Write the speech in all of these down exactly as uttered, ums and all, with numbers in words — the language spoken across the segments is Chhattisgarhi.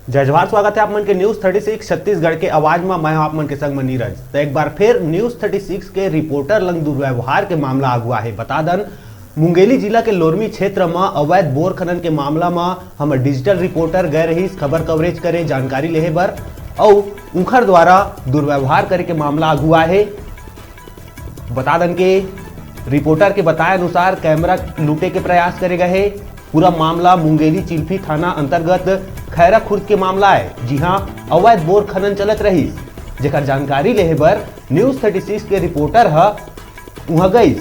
जय जोहार, स्वागत है आप मन के News Thirty Six छत्तीसगढ़ के आवाज में। मैं हूं आप मन के संग में नीरज। तो एक बार फिर News Thirty Six के रिपोर्टर लंग दुर्व्यवहार के मामला आगू आहे। बता दन, मुंगेली जिला के लोरमी क्षेत्र में अवैध बोर खनन के मामला में हमर डिजिटल रिपोर्टर गए रहिस खबर कवरेज करे, जानकारी लेहे बर, अउ उंखर द्वारा दुर्व्यवहार करे के मामला आगू आहे। बता दन के रिपोर्टर के बताए अनुसार कैमरा लूटे के प्रयास करे गए हे। पूरा मामला मुंगेली चिल्फी थाना अंतर्गत खैरा खुर्द के मामला है, जिहां अवैध बोर खनन चलत रहिस, जेकर जानकारी लेहे बर News Thirty Six के रिपोर्टर ह उहां गइस,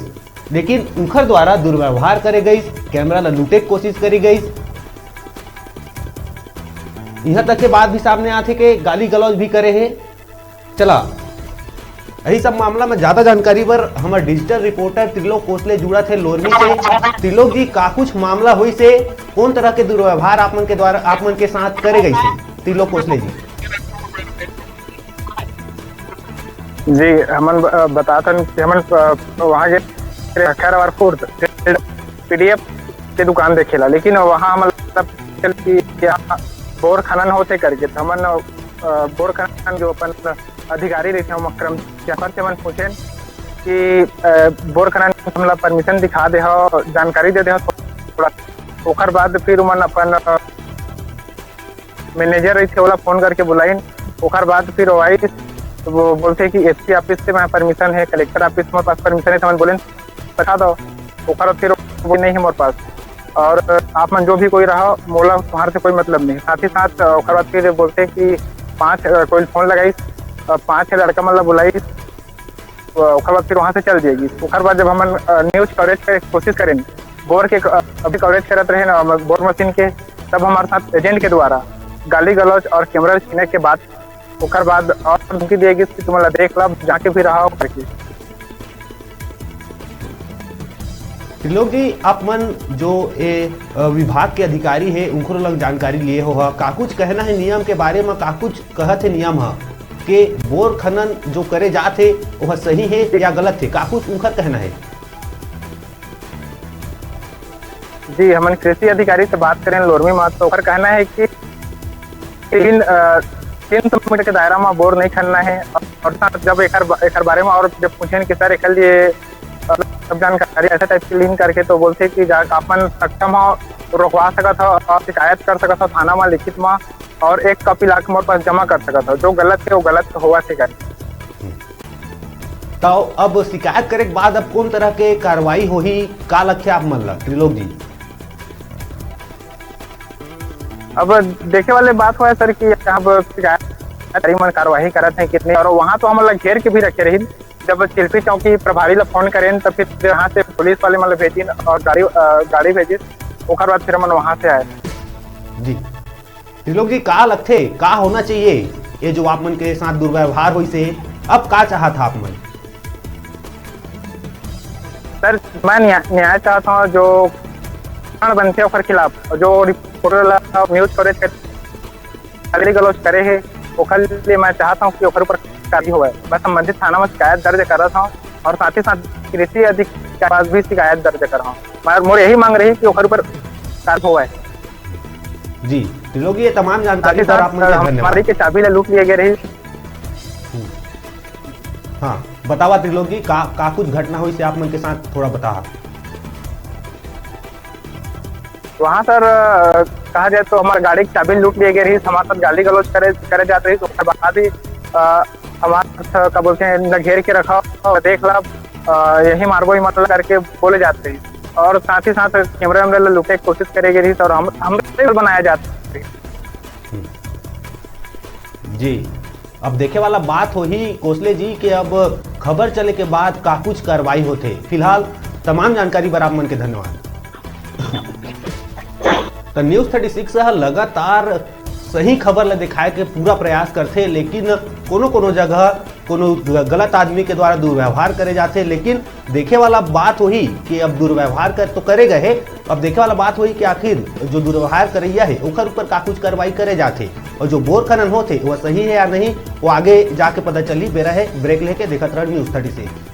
लेकिन उंखर द्वारा दुर्व्यवहार करे गइस, कैमरा ला लूटे के कोशिश करी गइस। इहां तक के बात भी सामने आथे के गाली गलौज भी करे हे। चला, यही सब मामला में ज्यादा जानकारी बर हमर डिजिटल रिपोर्टर त्रिलोक कोसले जुड़त हे लोरमी से। त्रिलोक जी, का कुछ मामला होइस हे, कौन तरह के दुर्व्यवहार आप मन के द्वारा, आप मन के साथ करे गइस हे, त्रिलोक कोसले जी? जी, हमन ब-, बताथन कि हमन, अ, वहाँ के खैराबाद खुर्द पीडीएफ के दुकान देखेला, लेकिन वहाँ हमन, मतलब, कि यहाँ बोर खनन होथे करके, तो हमन, अ, बोर खनन जो अपन अधिकारी रहिथे, हमर कर्मचारी से हमन पूछेन कि, अ, बोर खनन हमला परमिशन दिखा दे हो, जानकारी दे दे हो थोड़ा। ओकर बाद फिर उमन अपन, अ, मैनेजर रहिथे, ओला फोन करके बुलाइन। ओकर बाद फिर वो आइस, तो वो बोलथे कि एसपी ऑफिस से मैं परमिशन है, कलेक्टर ऑफिस में पास परमिशन है, तो हमन बोलेन, "बता दो।" ओकर फिर वो नहीं है मोर पास। और आप मन जो भी कोई रहा, मोला तुम्हारे से कोई मतलब नहीं। साथ ही साथ, अ, ओकर बाद फिर बोलथे कि पाँच, अ, कोई फोन लगाइस, अ, पाँच छह लड़का मन ला बुलाइस, अ, ओकर बाद फिर वहाँ से चल जाएगी। ओकर बाद जब हमन, अ, न्यूज कवरेज के कोशिश करेन, बोर के, अ, अभी कवरेज करत रहे ना, हम बोर मशीन के, तब हमारे साथ एजेंट के द्वारा गाली गलौज और कैमरा छीने के बाद, ओकर बाद और धमकी दिए गई कि तुम्हारा देख ला, जाके भी रहा करके। त्रिलोक जी, आप मन जो ए, अ, विभाग के अधिकारी हे, उनखरो लग जानकारी लिए हो हा, का कुछ कहना है नियम के बारे में, का कुछ कहत हे नियम हा के बोर खनन जो करे जात हे, वह सही हे या गलत हे, का कुछ उनखर कहना है? जी, हमन कृषि अधिकारी से बात करेन लोरमी मा, तो ओकर कहना है कि तीन, अ, तीन सौ मीटर के दायरा मा बोर नहीं खनना है। और साथ जब एकर बा-, एकर बारे में और जब पूछेन कि सर, एकर लिए, अ, सब जानकारी ऐसा टाइप से लीन करके, तो बोलथे कि जा, अपन सक्षम हो, रोकवा सकत हो और शिकायत कर सकत हो थाना मा लिखित मा, और एक कॉपी लाके मोर पास जमा कर सकत हो। जो गलत है, वो गलत होवा से करे। तो अब शिकायत करे के बाद अब कौन तरह के कार्रवाई होही, का लक्ष्य आप मन ला, त्रिलोक जी? अब देखे वाले बात हुआ है सर कि अब शिकायत मन कार्रवाई करत हैं कितने, और वहाँ तो हमन ला घेर के भी रखे रही। जब चिल्फी चौकी प्रभारी ला फोन करेन, तो फिर यहाँ से पुलिस वाले मन ला भेजिन और गाड़ी, अ, गाड़ी भेजिस, ओकर बाद फिर हमन वहाँ से आए। जी, त्रिलोक जी, का लगथे, का होना चाहिए? ये जो आप मन के साथ दुर्व्यवहार होइस हे, अब का चाहत आप मन? सर, मैं न्याय, न्याय चाहत हूँ। जो कारण बनथे ओकर खिलाफ, जो रिपोर्टर ला न्यूज कवरेज कर गाली गलौज करे हे, ओकर लिए मैं चाहत हूँ कि ओकर ऊपर कार्रवाई होवे। मैं संबंधित थाना में शिकायत दर्ज करत हूँ और साथ ही साथ कृषि अधिकारी के पास भी शिकायत दर्ज करत हूँ। मैं, मोर यही मांग रही कि ओकर ऊपर कार्रवाई होवे। जी, त्रिलोक जी, ये तमाम जानकारी साथ ही पर साथ आप मन के धन्यवाद। हमारी के चाबी ला लूट लिए गए रही। हम्म। हाँ, बतावा त्रिलोक जी, का, का कुछ घटना होइस हे आप मन के साथ, थोड़ा बताहा। वहाँ सर, अ, कहा जाए तो हमारे गाड़ी की चाबी लूट लिए गए रही, हमारे साथ गाली गलौज करे, करे जात रही, तो उसके बाद ही, अ, हमारे साथ, का बोलते हैं, इनका घेर के रखा और देख ला, अ, यही मारबो, ही मतलब करके बोले जात रही, और साथ ही साथ कैमरा वैमरा ला लूटे के कोशिश करे गए रही, और हम, हम बनाया जात रही। जी, अब देखे वाला बात होही कोसले जी के अब खबर चले के बाद का कुछ कार्रवाई होथे। फिलहाल तमाम जानकारी बर आप मन के धन्यवाद। त News Thirty Six ह लगातार सही खबर ल दिखाए के पूरा प्रयास करथे, लेकिन कोनो-कोनो जगह कोनो ग-, गलत आदमी के द्वारा दुर्व्यवहार करे जाथे। लेकिन देखे वाला बात होही कि अब दुर्व्यवहार कर तो करे गए हे, अब देखे वाला बात होही कि आखिर जो दुर्व्यवहार करैया हे ओकर ऊपर का कुछ कार्रवाई करे जाथे, और जो बोर खनन होथे वो सही है या नहीं, वो आगे जाके पता चली। बेरा है ब्रेक लेके, देखत रह News Thirty Six।